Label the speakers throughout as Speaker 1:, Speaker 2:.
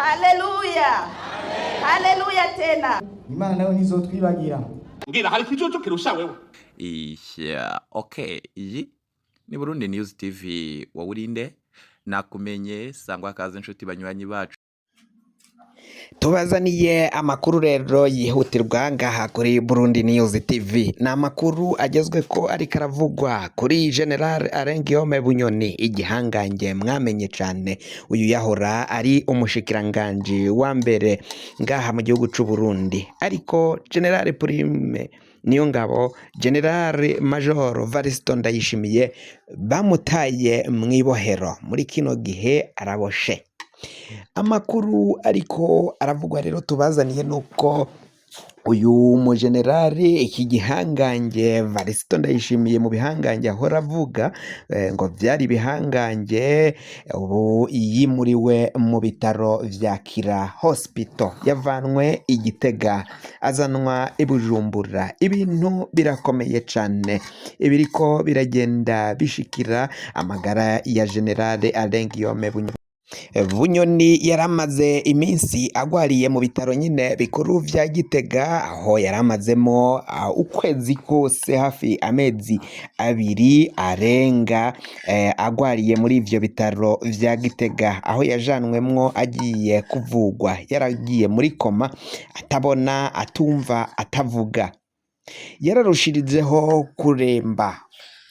Speaker 1: Haleluya, haleluya tena.
Speaker 2: Imana nayo ntizotwibagira.
Speaker 3: Mbwira, hari ikijuju kirusha wewe?
Speaker 4: Yeah, okay. Iyi ni Burundi News TV. Wowe urinde nakumenye, sangwa kaze inshuti banywanyi bacu.
Speaker 5: Tubazaniye amakuru rero yihutirwa ngaha kuri Burundi News TV. Ni amakuru agezwe ko ariko aravugwa kuri General Alain Guillaume Bunyoni, igihangange mwamenye cane. Uyu yahora ari umushikiranganji wa mbere ngaha mu gihugu c'u Burundi, ariko General Prime Niyongabo, General Major Variston Ndayishimiye bamutaye mw'ibohero. Muri kino gihe araboshe. Amakuru ariko aravugwa rero tubazaniye nuko uyu mujenerali, iki gihangange Varisito Ndayishimiye, mu bihangange ahora avuga ngo vyari ibihangange, ubu yimuriwe mu bitaro vya Kira Hospital. Yavanwe i Gitega azanwa i Bujumbura. Ibintu birakomeye cane ibiriko biragenda bishikira amagara ya General Alain Guillaume Bunyoni. Bunyoni yaramaze iminsi agwariye mu bitaro nyine bikuru vya Gitega, aho yaramazemo ukwezi kose, hafi amezi 2 arenga, agwariye muri ivyo bitaro vya Gitega, aho yajanwemwo agiye kuvugwa. Yaragiye muri koma, atabona, atumva, atavuga. Yararushirijeho kuremba,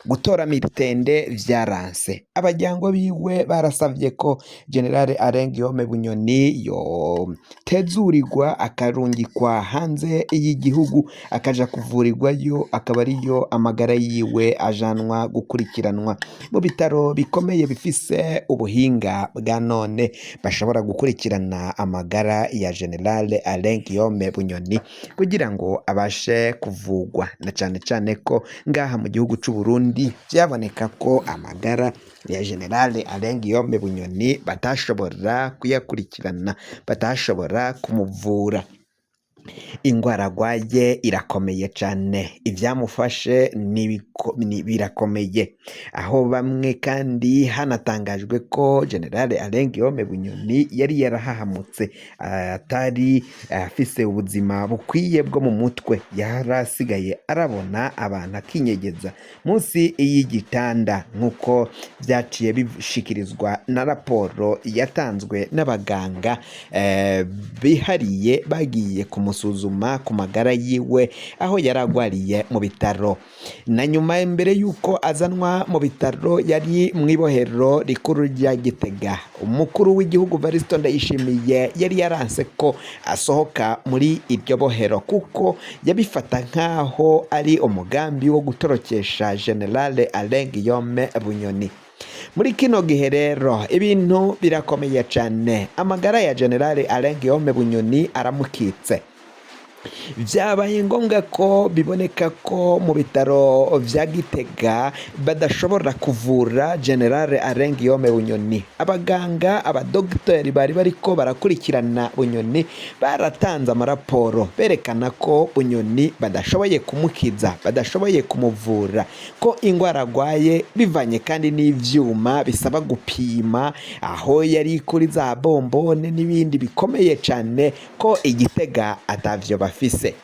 Speaker 5: gutora mitende vyaranse. Abajyango biwe barasavye ko General Alain Guillaume Bunyoni yotezurirwa akarungikwa hanze y'igihugu, akaja kuvurirwayo, akaba ariyo amagara yiwe ajanwa gukurikiranwa mu bitaro bikomeye bifise ubuhinga bwa none, bashobora gukurikirana amagara ya General Alain Guillaume Bunyoni kugira ngo abashe kuvugwa, na cane cane ko ngaha mu gihugu c'u Burundi vyaboneka ko amagara ya General Alain Guillaume Bunyoni batashobora kuyakurikirana, batashobora kumuvura. Ingwara agwaye irakomeye cane, ivyamufashe birakomeye, aho bamwe kandi hanatangajwe ko General Alain Guillaume Bunyoni yari yarahahamutse, atari afise ubuzima bukwiye bwo mu mutwe. Yarasigaye arabona abantu akinyegeza munsi y'igitanda, nk'uko vyaciye bishikirizwa na raporo yatanzwe n'abaganga bihariye bagiye kumusuzuma ku magara yiwe aho yari agwariye mu bitaro. Na nyuma, mbere y'uko azanwa mu bitaro, yari mw'ibohero rikuru rya Gitega. Umukuru w'igihugu Variston Ndayishimiye yari yaranse ko asohoka muri iryo bohero, kuko yabifata nk'aho ari umugambi wo gutorokesha General Alain Guillaume Bunyoni. Muri kino gihe rero ibintu birakomeye cane, amagara ya General Alain Guillaume Bunyoni aramukitse. Vyabaye ngombwa ko biboneka ko mu bitaro vya Gitega badashobora kuvura General Alain Guillaume Bunyoni. Abaganga, abadogiteri bari bariko barakurikirana Bunyoni baratanze amaraporo berekana ko Bunyoni badashoboye kumukiza, badashoboye kumuvura, ko ingwara agwaye bivanye kandi n'ivyuma bisaba gupima aho yari kuri za bombone n'ibindi bikomeye cane, ko i Gitega atavyo bafise.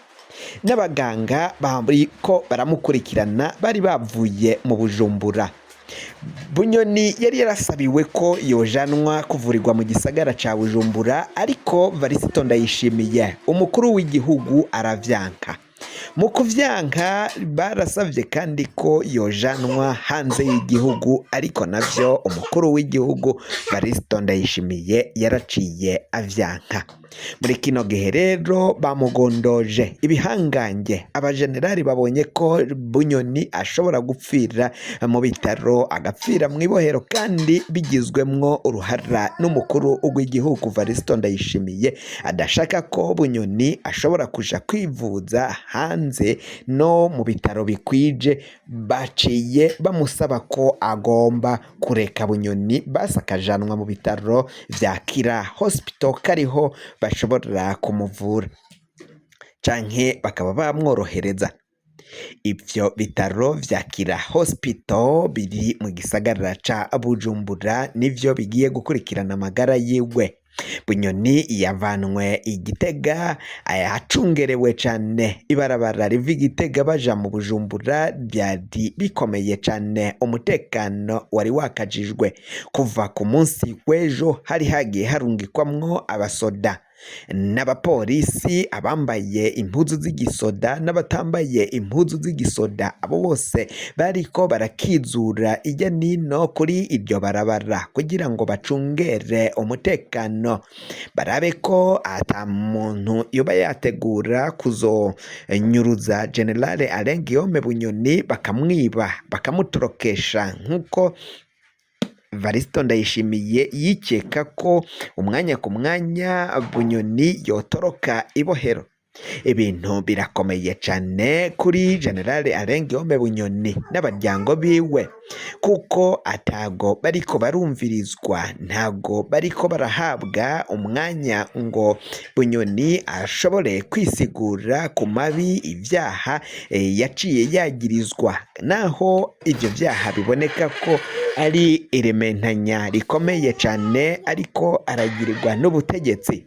Speaker 5: N'abaganga bariko baramukurikirana bari bavuye mu Bujumbura. Bunyoni yari yarasabiwe ko yojanwa kuvurirwa mu gisagara ca Bujumbura, ariko Varisito Ndayishimiye, umukuru w'igihugu, aravyanka. Mu kuvyanka, barasavye kandi ko yojanwa hanze y'igihugu, ariko navyo umukuru w'igihugu Varisito Ndayishimiye yaraciye avyanka. Muri kino gihe rero bamugondoje ibihangange. Abajenerali babonye ko Bunyoni ashobora gupfira mu bitaro, agapfira mw'ibohero, kandi bigizwemwo uruhara n'umukuru w'igihugu Varisito Ndayishimiye adashaka ko Bunyoni ashobora kuja kwivuza hanze no mu bitaro bikwije, baciye bamusaba ko agomba kureka Bunyoni basi akajanwa mu bitaro vya Kira Hospital, kariho bashobora kumuvura canke bakaba bamworohereza. Ivyo bitaro vya Kira Hospital biri mu gisagara ca Bujumbura nivyo bigiye gukurikirana amagara yiwe. Bunyoni yavanwe i Gitega acungerewe cane. Ibarabara riva i Gitega baja mu Bujumbura ryari bikomeye cane, umutekano wari wakajijwe. Kuva ku munsi w'ejo hari hagiye harungikwamwo abasoda n'abapolisi, abambaye impuzu z'igisoda n'abatambaye impuzu z'igisoda, abo bose bariko barakizura irya nino kuri iryo barabara kugira ngo bacungere umutekano, barabe ko ata muntu yoba yategura kuzonyuruza Generale Alain Guillaume Bunyoni, bakamwiba bakamutorokesha, nk'uko Varisito Ndayishimiye yikeka ko umwanya ku mwanya Bunyoni yotoroka ibohero. Ibintu birakomeye cane kuri Generale Alain Guillaume Bunyoni n'abaryango biwe, kuko atago bariko barumvirizwa, ntago bariko barahabwa umwanya ngo Bunyoni ashobore kwisigura ku mabi ivyaha yaciye yagirizwa, naho ivyo vyaha biboneka ko ari irementanya rikomeye cane ariko aragirirwa n'ubutegetsi.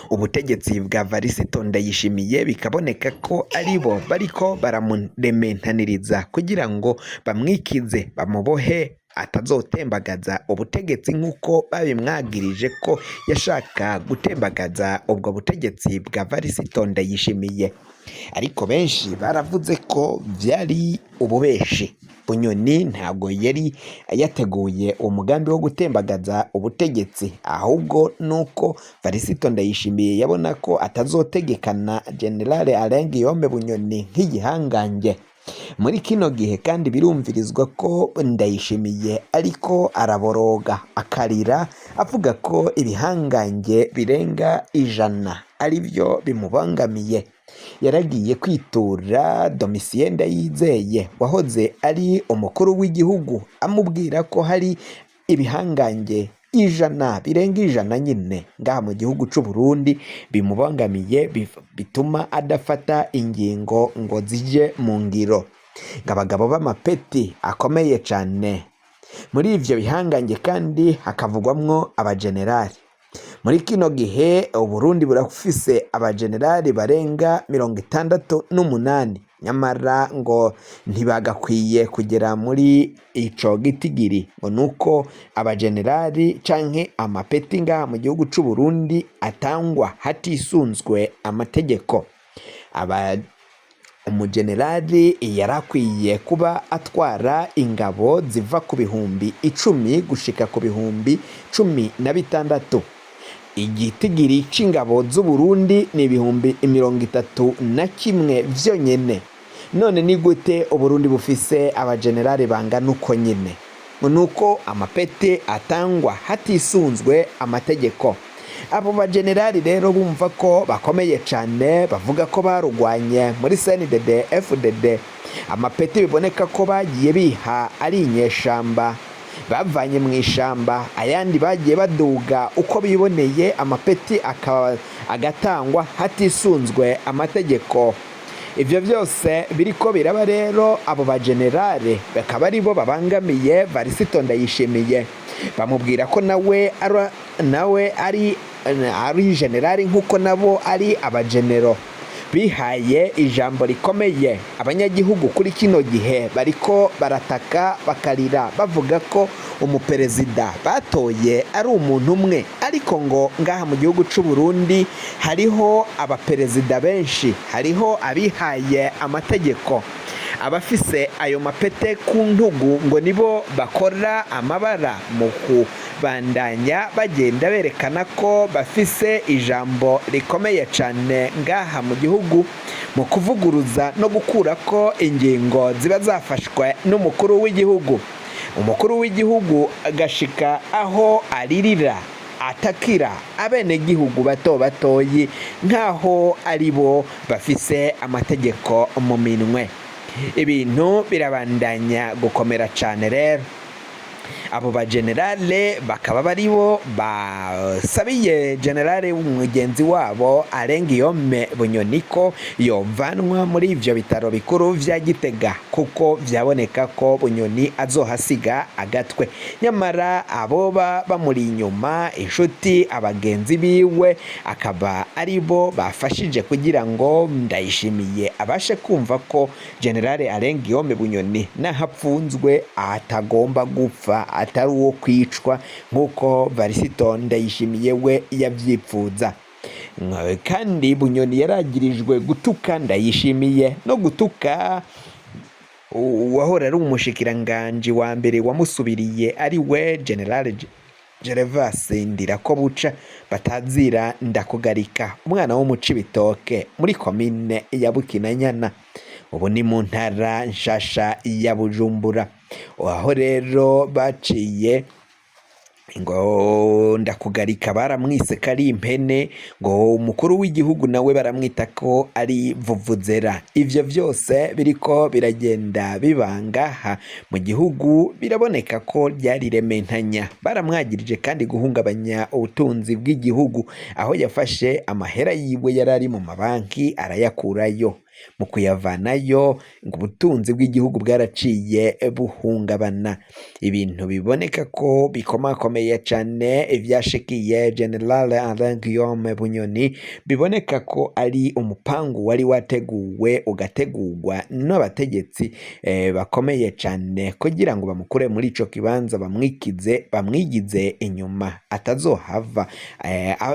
Speaker 5: Ubutegetsi bwa Varisito Ndayishimiye bikaboneka ko aribo bariko baramurementaniriza kugira ngo bamwikize, bamubohe atazotembagaza ubutegetsi, nk'uko babimwagirije ko yashaka gutembagaza ubwo butegetsi bwa Varisito Ndayishimiye. Ariko benshi baravuze ko vyari ububeshi, Bunyoni ntabwo yari yateguye umugambi wo gutembagaza ubutegetsi, ahubwo nuko Varisito Ndayishimiye yabona ko atazotegekana Generale Alain Guillaume Bunyoni nk'igihangange. Muri kino gihe kandi birumvirizwa ko Ndayishimiye ariko araboroga akarira, avuga ko ibihangange birenga 100 aribyo bimubangamiye. Yaragiye kwitura Domitien Ndayizeye wahoze ari umukuru w'igihugu, amubwira ko hari ibihangange 100 birenga 100 nyine ngaha mu gihugu c'u Burundi bimubangamiye, bituma adafata ingingo ngo zije mu ngiro. Ngo abagabo b'amapeti akomeye cane. Muri ivyo bihangange kandi hakavugwamwo abajenerali. Muri kino gihe Uburundi burafise abajenerali barenga 68, nyamara ngo ntibagakwiye kugera muri ico gitigiri, ngo nuko abajenerali canke amapeti ngaha mu gihugu c'u Burundi atangwa hatisunzwe amategeko. Umujenerali yarakwiye kuba atwara ingabo ziva ku 10,000 gushika ku 16,000. Igitigiri c'ingabo z'u Burundi ni 31,000 vyonyene. None ni gute Uburundi bufise abajenerali bangana uko nyine? Nuko amapete atangwa hatisunzwe amategeko. Abo bajenerali rero bumva ko bakomeye cane, bavuga ko barugwanye muri CNDD FDD. Amapeti biboneka ko bagiye biha ari inyeshamba bavanye mu ishamba, ayandi bagiye baduga uko biboneye, amapeti akaba agatangwa hatisunzwe amategeko. Ivyo vyose biriko biraba rero, abo bajenerale bakaba aribo babangamiye Varisito Ndayishimiye, bamubwira ko nawe ari generali nk'uko nabo ari abajenero. Bihaye ijambo rikomeye. Abanyagihugu kuri kino gihe bariko barataka bakarira, bavuga ko umuperezida batoye ari umuntu umwe, ariko ngo ngaha mu gihugu c'u Burundi hariho abaperezida benshi, hariho abihaye amategeko, abafise ayo mapete ku ntugu ngo nibo bakora amabara mu kubandanya bagenda berekana ko bafise ijambo rikomeye cane ngaha mu gihugu, mu kuvuguruza no gukurako ingingo ziba zafashwe n'umukuru w'igihugu. Umukuru w'igihugu agashika aho aririra atakira abenegihugu bato batoyi nk'aho aribo bafise amategeko mu minwe. Ibintu birabandanya gukomera cane rero. Abo bagenerale bakaba baribo basabiye generale mugenzi wabo Alain Guillaume Bunyoni ko yovanwa muri ivyo bitaro bikuru vya Gitega, kuko vyaboneka ko Bunyoni azohasiga agatwe. Nyamara aboba bamuri inyuma, inshuti, abagenzi biwe, akaba aribo bafashije kugira ngo Ndayishimiye abashe kumva ko generale Alain Guillaume Bunyoni naho apfunzwe atagomba gupfa, atari uwo kwicwa nk'uko Varisito Ndayishimiye we yavyipfuza. Kandi Bunyoni yaragirijwe gutuka Ndayishimiye no gutuka uwahora ari umushikiranganji wa mbere wamusubiriye, ari we generale Gervas Ndirakobuca batazira Ndakugarika, umwana wo mu Cibitoke muri komine ya Bukinanyana, ubu ni mu ntara nshasha ya Bujumbura. Aho rero baciye ngo Ndakugarika baramwise ko ari impene, ngo umukuru w'igihugu nawe baramwita ko ari vuvuzera. Ivyo vyose biriko biragenda bibangaha mu gihugu, biraboneka ko ryari rementanya. Baramwagirije kandi guhungabanya ubutunzi bw'igihugu, aho yafashe amahera yiwe yari ari mu mabanki arayakurayo. Mu kuyavanayo ngo ubutunzi bw'igihugu bwaraciye buhungabana. Ibintu biboneka ko bikomakomeye cane ivyashikiye General Alain Guillaume Bunyoni, biboneka ko ari umupangu wari wateguwe ugategurwa n'abategetsi bakomeye cane kugira ngo bamukure muri ico kibanza, bamwikize, bamwigize inyuma, atazohava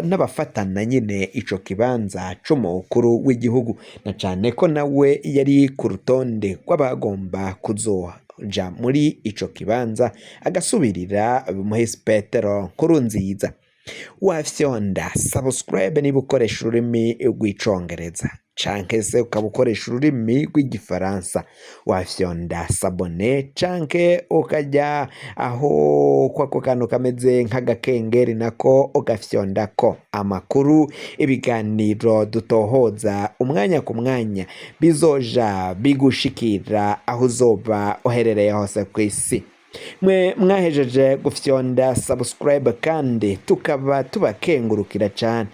Speaker 5: n'abafatana nyine ico kibanza c'umukuru w'igihugu, na cane ko nawe yari ku rutonde rw'abagomba kuzoja muri ico kibanza agasubirira Muhisi Petero Nkurunziza. Wafyonda subscribe niba ukoresha ururimi rw'Icongereza, canke se ukaba ukoresha ururimi rw'Igifaransa, wafyonda s'abonner, canke ukajya aho kwako kantu kameze nk'agakengeri nako ugafyondako. Amakuru, ibiganiro dutohoza umwanya ku mwanya bizoja bigushikira aho uzoba uherereye hose kw'isi. Mwe mwahejeje gufyonda subscribe kandi tukaba tubakengurukira cane,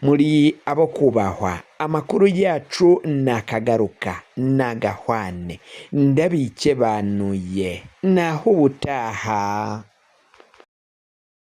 Speaker 5: muri abo kubahwa. Amakuru yacu nakagaruka nagahwane, ndabikebanuye, naho ubutaha.